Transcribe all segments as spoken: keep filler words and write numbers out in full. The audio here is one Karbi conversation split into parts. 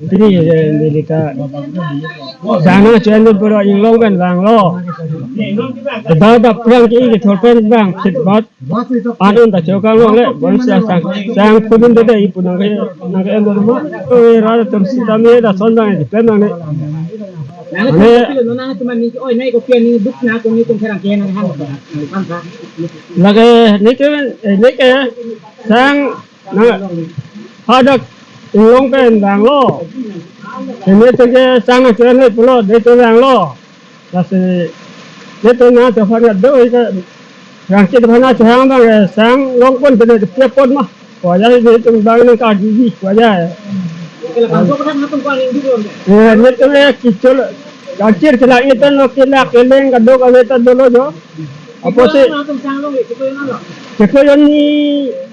Pini, eh, neli ta sang nangchenun pulo, inglong pen vanglo. Dak dak prang ke, ke thor pen vang, sitbat. Anun ta chokang longle, bonsa sang, sang kumin dede ipu nangke, nangke-en do ma. Oi, rat atum sitame lason vang, di pen nangne. Nang Ne- tu lo, nang tu mani, oi, nai kopi ani duk na, kumi tum serang ke nang hang ko. Hang ka. Lake, neke, eh, neke, sang, na, hadak, inglong pen vanglo. Netum ke sang nangchenun pulo, netum vanglo. Lasi, netum nangtum aphan do, ika, rangchit aphan nangchehang abang, eh, sang long pon, pine pia pon ma. Koya netum abang nang ka gigi, koya. Kela bangso kotha nangtum ko aning duk lo. Eh, netum, eh, kichol, rangchit kela netum lo, kela keleng kadok, kave ta dolo jo. Apotsi, nangtum sang longle, chiklo jon lo. Chiklo jon ni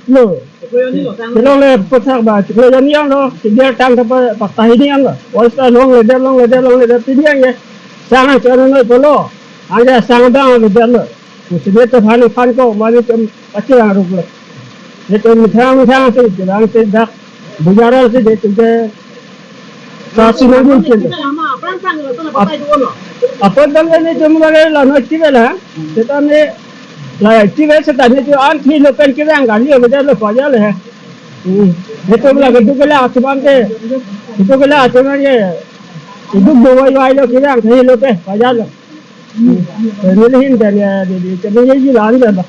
lo. Chiklo jon ni lo, sang. Chiklo le puthak ba, chiklo jon ni lo, chiklo tang ta pa, patahi ni lo. Oi, sa longle det, longle det, longle det, pini anke sang nangchenun pulo. Anke sang dang le det lo. Kusi netum aphan phan ko, mani tum pachirang rup lo. Netum methang methang si, jelang si dak, bujaral si, netum ke, sa si nangdun kin. Apot dang netum lake la noi chive la. Seta ne, la chive seta netum an thi lo pen kevang kali, ave det lo pajal he. Hmm. Netum la keduk kelak atum abang ke. Keduk kelak atum abang ke. Keduk do vai vai lo kevang thi lo ke pajal lo. Hmm. Neli ahin pen ya, di, di, kami ye jilan ya ba.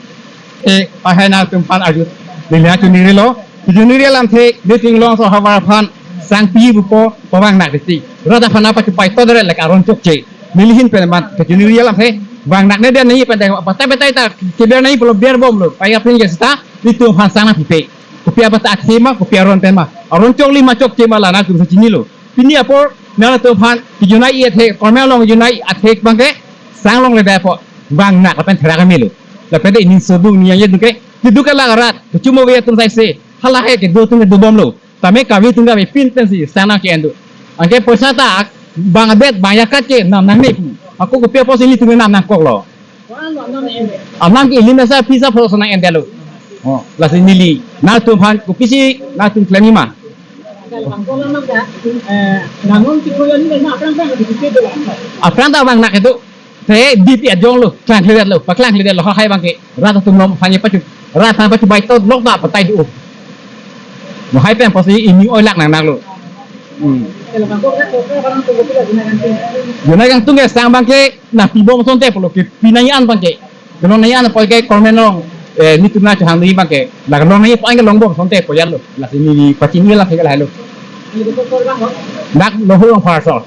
Eh, ahai nangtum aphan arju. Neli nangchiningri lo. Chiningri alamthe, netum inglong so havar aphan sang pi bupo, pavang nak deti. Rat aphan apa chupai to dere lek aron chokche. Neli ahin pen man, chiningri alamthe, vang nak ne dia nai pen teng, batai batai ta, keber nai pulo ber bom lo, pai apin ke seta, netum aphan sang nangpipe. Kopi apa ta athe ma, kopi aron pen ma. Aron chokli ma chokche ma la nangtum chinilo. Pini apor, nangtum aphan, kejunai athe, korme along junai athe abang ke, sang longledet apot, vang nak lapen therak kami lo. Lapen de ining sodu ni yang ye dun ke, keduk kelak rat, kechum ave atum sai se, hala he kedo atum kedo bom lo. Tame kave atum kave pin pen si sang nangke-en do. Anke poisa ta bang adet bang yakat ke nam nangne pu. Ako kopi apotsi nelitum nam nangkok lo. Anam ke ili mesa pisa phoso nang-en det lo. Oh, lasi neli. Nangtum aphan kopisi nangtum klem ma. Aphrang ta vang nak do. Te dip ya jong lo, klangkledet lo, paklangkledet lo, ha hai abang ke, rat atum nom aphan ye pachu, rat aphan pachubai to lok ta patai do. Mo hai pen apotsi ini oi lak nang nak lo. Hmm. Junai kangtung ke sang abang ke, nangpi bom asonte pulo ke, pi nai an abang ke. Kelong nai an apot ke korme along, eh, netum nangchehang di abang ke, la kelong nai apot ke long bom asonte pu ya lo, lasi neli pachini la thek lahai lo. Dak Lohurong Pharso.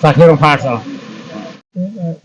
Sa Lohurong Pharso.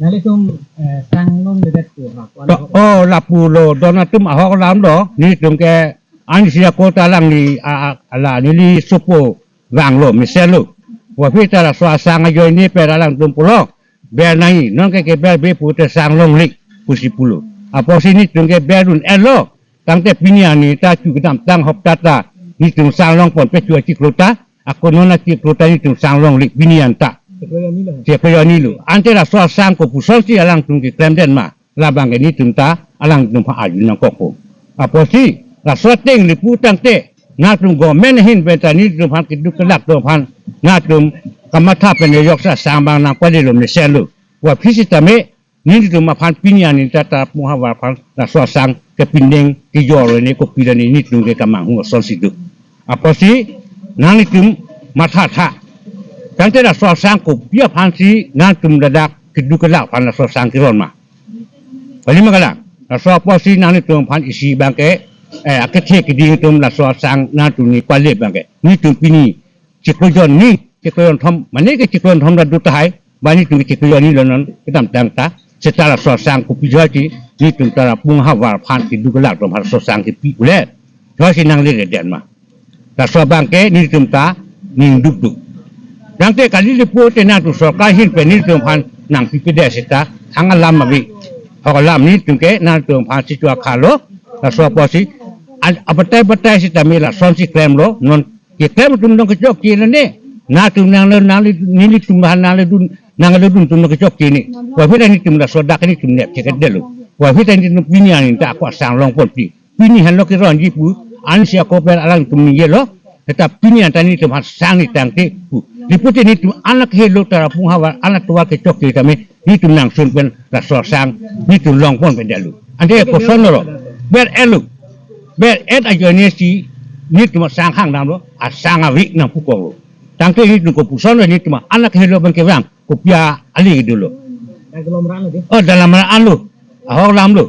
Nanglitum, eh, sang longledet pu ha, ko To, ano? Oh, lapu lo, don atum ahok alam lo, netum ke, ansi ako ta alangli, a, a, ala, neli sopo, vanglo, mesen lo. Puvoiphit ta laso asang ajoine pen alangtum pulo, ber nai, non ke keber be pute sang longle, pusi pulo. Apotsi netum ke berdun-et lo, tangte pini arni ta chu kedamtang hopta ta, netum sang longponpe chu achiklo ta, ako non achiklo ta netum sang longle pini an ta. Chiklo jon ni lo. Chiklo jon ni lo. Ante laso asang kopusonsi alangtum keklemdet ma, labang ke netum ta alangtum aphan arju nangkokpo. Apotsi, laso ateng le pu tangte, nangtum government ahin pen ta netum aphan keduk kelak atum aphan, nangtum kamatha pen joksa sang abang nangpale lo mesen lo. Puvoiphit sitame, netum aphan pini arni ta ta pu havar aphan laso asang kepindeng kejor ne kopi la ne netum ke kamanghu asonsi do. Apotsi nanglitum mathatha. Tangte laso asang kopi aphansi nangtum ladak keduk kelak aphan laso asang keron ma. Kali ma kalang. Laso apotsi nanglitum aphan isi abang ke, eh, akethe keding atum laso asang nangtum ni pale abang ke. Netum pini chiklo jon ni, chiklo jon thom, mane ke chiklo jon thom ta do tahai, ba netum ke chiklo jon ni lo non, kedamtang ta, seta laso asang kopi joi ti, netum ta la pu havar aphan keduk kelak atum aphan laso asang kepi ule, joi si nangleledet ma. Laso abang ke netum ta, ning dukduk. Tangte kali le pute nangtum sorkar ahin pen netum aphan nangpipedet seta, hang alam abi. Hok alam netum ke, nangtum aphan situ akha lo, laso apotsi, an, abatai batai sitame lasonsi klem lo, non, keklem atum nangkechokche ne. Nangtum nang le, nang le, nelitum aphan nang le dun, nang le dun atum nangkechokche ne. Puvoiphit ta netum laso dak netum nep cheket det lo. Puvoiphit ta netum pini arni ta ako asang longponpi. Pini henlo keronji pu, ansi ako pen alangtum ningje lo. Seta pini anta nelitum ha sang ni tangte pu. Di pute nelitum anak helo Tarapung havar anak tovar kechok ke tame nelitum nangsun pen laso sang nelitum longpon pen detlo. Ante koson lo. Ber-etlo. Ber-et ajoine si nelitum sang hang damlo, asang avi nangpukoklo. Tangte nelitum kopuson lo nelitum anak helo pen kevang. Kopi ali dolo. Dak dalam ran lo di. Oh, dalam ran lo. Ahok alam lo.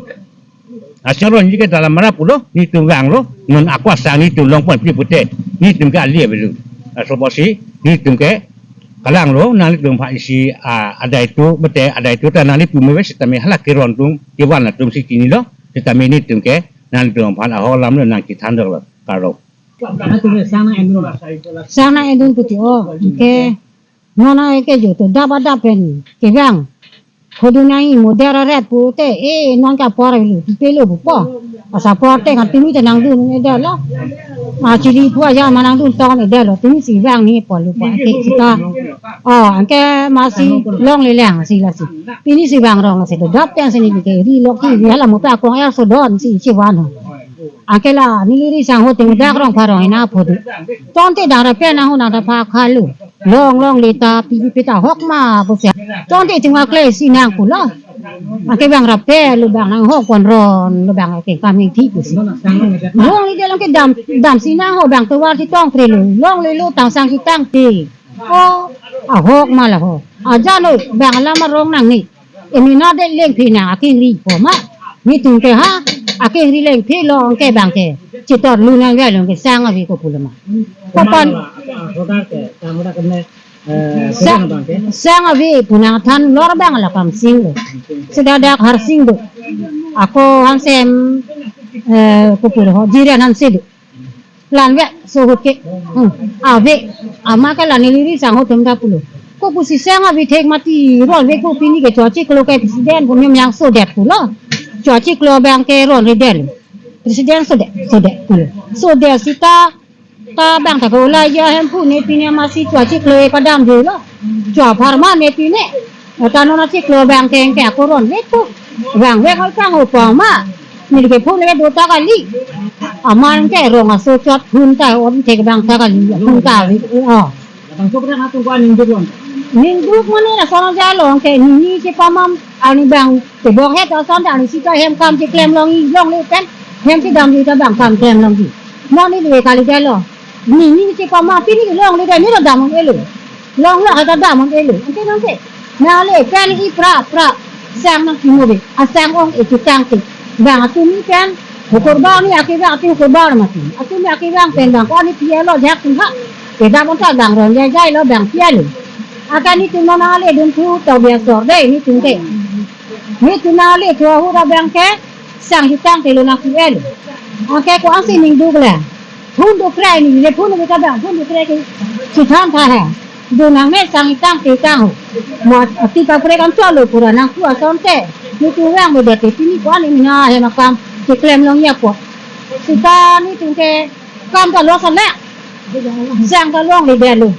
Asoro ni ke dalam ran pulo, nelitum vanglo, non ako asang nelitum longpon pi pute, nelitum ke ali avelo. Laso apotsi, nelitum ke kalanglo, nanglitum aphan isi, ah, adai atum, mate adai atum ta nanglitum meve sitame hala keron atum, kevan atum si chinilo, sitame nelitum ke, nanglitum aphan ahok alam lo nangchethan doklo, karo. Sang nang-endun. Sang nang-endun puti o, anke. Non anke jo to dap adap pen kevang. Khodun nangji mo der aret pute, eh, non ke apor avelo, pelo pupo. Asa apor te kan tumi te nangdun-edetlo. Ma chili pu aja ma nangdun tong-edetlo. Tumi si vang ni polo pa ke sita. Oh, anke masi longle lang si lasi. Pini si vang rong lasi to dap pen si neli ke ri lok ki hala mo pe akong er so don si chivan ho. Anke la neli ri sang ho te dak rong pharong ina phodu. Tangte dang ra pen nang ho nang ta pha khalo. Long longle ta pi pi ta ahok ma pusi. Tangte chunga kle si nang pulo. Anke bang ra pen lo bang nang hok kon ron lo bang ke kam hing thi pusi. Longle de long ke dam dam si nang ho bang tovar si tong pre lo. Longle lo tang sang si tangte. Oh, ahok ma la ho. Aja lo bang alam arong nang ni. Emi na de lengphi nang akengri po ma. Nelitum ke ha akengri lengphilo anke bang ke. Chitor lu nang ya long ke sang avi ko pulo ma. Kopan. Sang, sang avi pu nangthan lor bang la Kamsing lo. Sida dak Harsing do. Ako Hansem, eh, ko pulo ho Jiren Hanse do. Plan ve so hut ke. Hmm. Ave. Ama ke la neli ri sang ho tum da pulo. Ko pusi sang avi thek mati ron ve ko pini ke chua chiklo ke president ko mem yang sodet pulo. Chua chiklo bang ke ron reden. President sodet, sodet pulo. Sodet sita ta bang ta ko la ya hem pu ne pini masi chua chiklo e padam je lo. Chua pharman ne pine. Ta non achiklo bang ke ke ako ron ve ko. Bang ve ko tang ho pa ma. Neli ke phone le do ta kali. Aman ke rong aso chot phone ta on thek bang ta kali. Phone ta vi. Oh. Bang sok dak atum ko aning duk long. Ning duk mane la sono ja long ke nini si pamam ani bang te bok het ason ta ani sita hem kam si klem longji longle pen hem si damji ta bang kam klem longji. Mo neli kali ja lo. Nini si pamam pini longle de ni lo dam un-elo. Long lo kata dam un-elo. Ante nangke. Nale pen i pra pra sang nang kimo de. Asang ong e chutang te. Bang atumi pen hukur bang ni akevang ati hukur bang mati. Atumi akevang pen bang ko ani pi elo jak tu ha. Ke dam un ta bang ron jai jai lo bang pi elo. Aka nelitum nale dun thu to biasor de nelitum ke. Nelitum nale thu ahut abang ke sang chutang te lo nang pi elo. Anke ko ansi ning duk le. Phone do krai ni le phone do ta bang phone do krai ke. Chutang tha ha. Do nang me sang chutang te tang ho. Ma ati pa pre kan cholo pura nang ku ason te. Nelitum vang mo de te pini ko ani mina hem akam ke klem longji apot. Sita nelitum ke kam ta lo sa le. Sang ta longle de lo.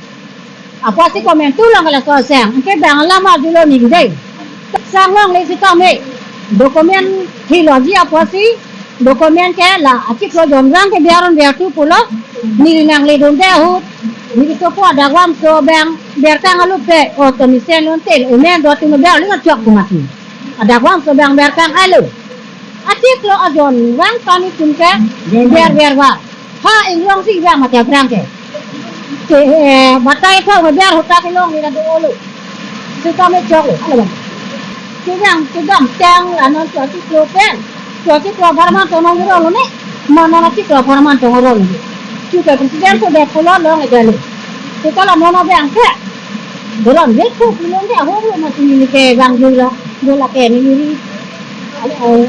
Apotsi comment tu long kala ko sang. Ke bang lama dolo ni de. Sang longle sitame. Document theology apotsi. Document ke la achiklo jon rang ke biaron biar tu pulo. Neli nangle dun de ahut. Neli so po adagwam so bang biar tang alup pe. O to ni sen lon tel. Emen do tu biar lima chok kumati. Adagwam so bang biar tang alo. Achiklo ajon rang tani tum ke biar biar wa. Ha inglong si bang mati abrang ke. Ke, eh, batai thok me biar huta ke long ni la do lo. Sitame chok lo. Alo bang. Ke bang ke dam tang la non chua chiklo pen. Chua chiklo pharman tong nong rong lo ne. Ma non achiklo pharman tong rong lo. Chu ke president so de pulo long e jalo. Sita la non bang ke. Dolan ve ko pulo ke ahok lo ma sini ke bang jula. Jula ke ni ni.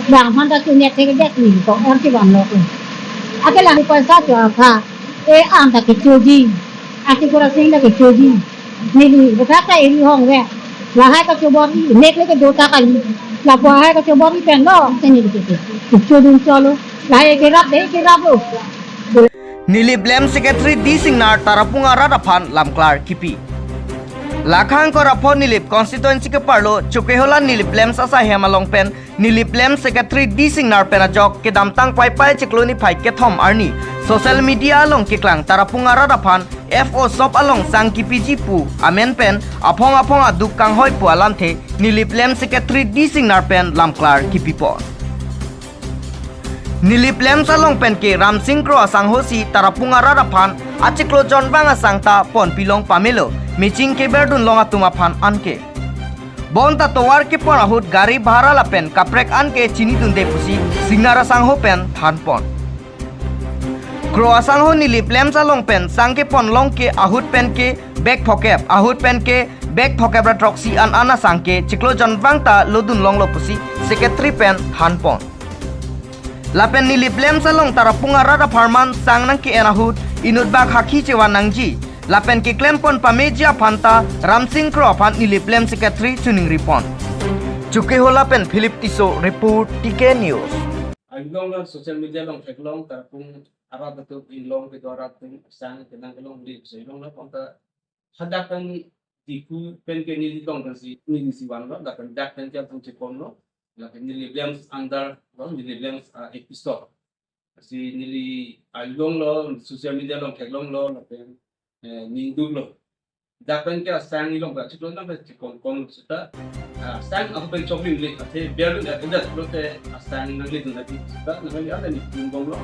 Bang handa chu nek ke dek ni ko er ke bang lo ko. Ake la ni paisa chu apha. E anta ke choji. Ati kura sing da ke choji. Neli bethak ta eri hong ve. Lahai kachobor-i, nek le kedo ta kali. Lapu lahai kachobor-i pen lo, sini ke ke. Kecho dun cholo. Lahai kerap de kerap lo. Nilip Lem Secretary D Singnar Tarapung arat aphan lamklar kipi. Lakhang ko raphon Nilip constituency keparlo Chokihola Nilip Lem sasa hem along pen Nilip Lem Secretary D Singnar pen ajok kedamtang Paipai chiklo niphai kethom arni Social media along keklang Tarapung arat aphan F O shop along sang kipiji pu amen pen aphong aphong aduk kanghoi pu alamthe Nilip Lamps Secretary D Singnar pen lamklar kipipon. Nilip Lamps along pen ke Ramsing Kro asangho si Tarapung arat aphan achiklo jonvang asang ta ponpilong pamelo, meching keberdun long atum aphan anke. Bonta tovar kepon ahut gari bhara lapen kaprek anke chinidunde pusi Singnar asangho pen thanpon. Kro asangho Nilip Lamps along pen sang kepon long ke ahut pen ke bag phokep, ahut pen ke bag phokep ra throksi an an asang ke chiklo jonvang ta lodun longlo pusi Secretary pen thanpon. Lapen Nilip Lamps along Tarapung arat apharman sang nangke-en ahut inutbak hakhi chevan nangji lapen keklempon pameji aphan ta Ramsing Kro aphan Nilip Lamps Secretary choningripon. Chukehola pen Philip Tisso report, T K News. Along lo social media along theklong Tarapung arat atum inglong kedo arat atum sang kenang kelong di so inglong lo konta hadak kan Diphu pen ke neli long kan si neli si vanlo, lapen dak pen ke atum chepon lo, lapen Nilip Lamps under lo, Nilip Lamps, ah, episode. Si neli along lo, social media along theklong lo, lapen, eh, ningduk lo. Dak pen ke asang ilong ba chiklo nang ba chikon kon seta, ah, sang ahut pen choklim le, athe biar le, athe dak lo te asang nangledun lagi seta, nang le ada ni pun bom lo.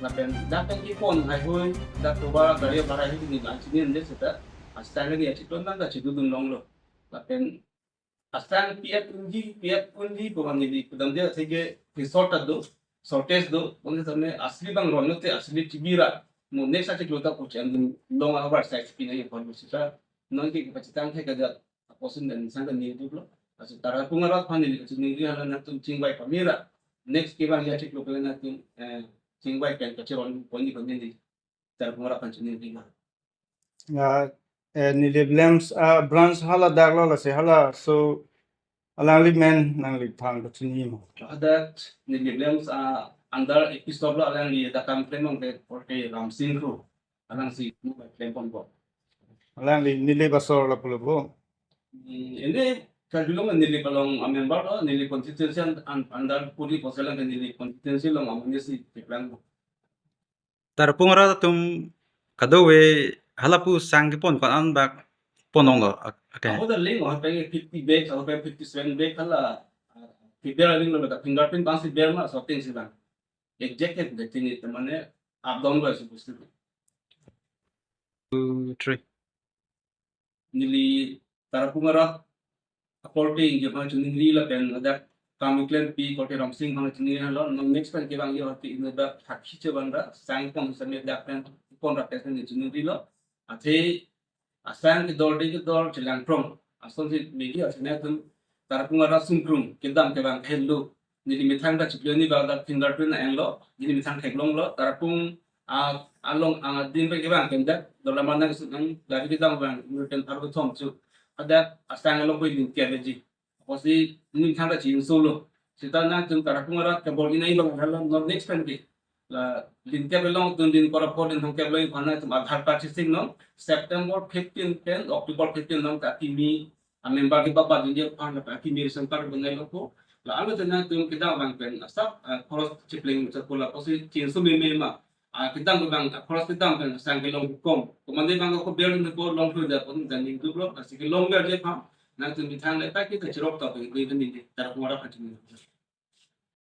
Lapen dak pen kepon hai hui, dak tovar gari bhara hai ni lang chini le seta, asang lagi achiklo nang ta chidudun longlo. Lapen asang pi-et unji, pi-et unji, pemang neli kedam dia sege resort ta do, shortage do, bonta same asli bang ron te asli chibi ra. Mo next achiklo ta puchan long abar sai pina ye pon sita. Non ke kepachitang hai kaja aposin dan sang dan ni duplo. Asu Tarapung arat aphan neli kachiningri hala nangtum chingvai pamera. Next kevang ya achiklo pena nangtum, eh, chingvai pen kachiron pon ni pon ni. Tarapung arat aphan chiningri ma. Ya, eh, Nilip Lamps, ah, branch hala dak lo lasi halaso alangli men nangli thang kachini mo. Hadak Nilip Lamps, ah, under episode lo alangli dak kam klem ong ke Korte Ramsing Kro. Alang si mo klem pon ko. Alangli Nilip asor lapulo bo. Hmm, ini Karbi Anglong Nilip along a member lo, Nilip constituency an, an, under puri kosel ke Nilip constituency along amuni si keplang. Tarapung arat atum kadokave halapu sang kepon ko-an bak pon longlo ak-, ake. Ako da ling, ako peng fifty bag, ako peng fifty-seven bag hala, ah, fifty bag ling lo beta fingerprint bang si bag ma sorting si bang. Exact ke de tini temane up down lo si pusti. Two, three. Neli Tarapung arat akorte ingje aphan chiningri lapen hadak kam klempi Korte Ramsing aphan chiningri lo, non next pen kevang yo hati inutbak hakhi chevan ra sang pon same dak pen pon ra pen chiningri lo. Athe asang kedol de kedol chelang prong. Ason si megi asang atum Tarapung arat sungkrung kedam kevang helo. Neli methang ta chiklo ni bak dak fingerprint na englo. Neli methang theklong lo. Tarapung a, along a din pe kevang pen dak dola mana kesu nang gari kedam vang murten thar kethom chu. Hadak asang along pe ling kya ji. Aposi ning thang ta chin solo. Sita nangtum Tarapung arat kebor inai long hala non next pen ke. La ling kya long tun din kora por din thang kya long aphan nangtum Aadhaar card si sing non. September fifteen pen October fifteen long ta kimi a member ke baba din dia aphan ta kimi ration card bangai lo ko. La alo te nangtum kedam vang pen asap, ah, khoros chipling chakula aposi chin so meme ma. Ah, kedam bang, ah, khoros kedam pen sang kelong kom. Komande bang ko biar ni ko long tu da pon dan ning duplo, asi kelong biar je pha. Nangtum methang le ta kita chirok ta pen ke ni Tarapung arat phan chiningri.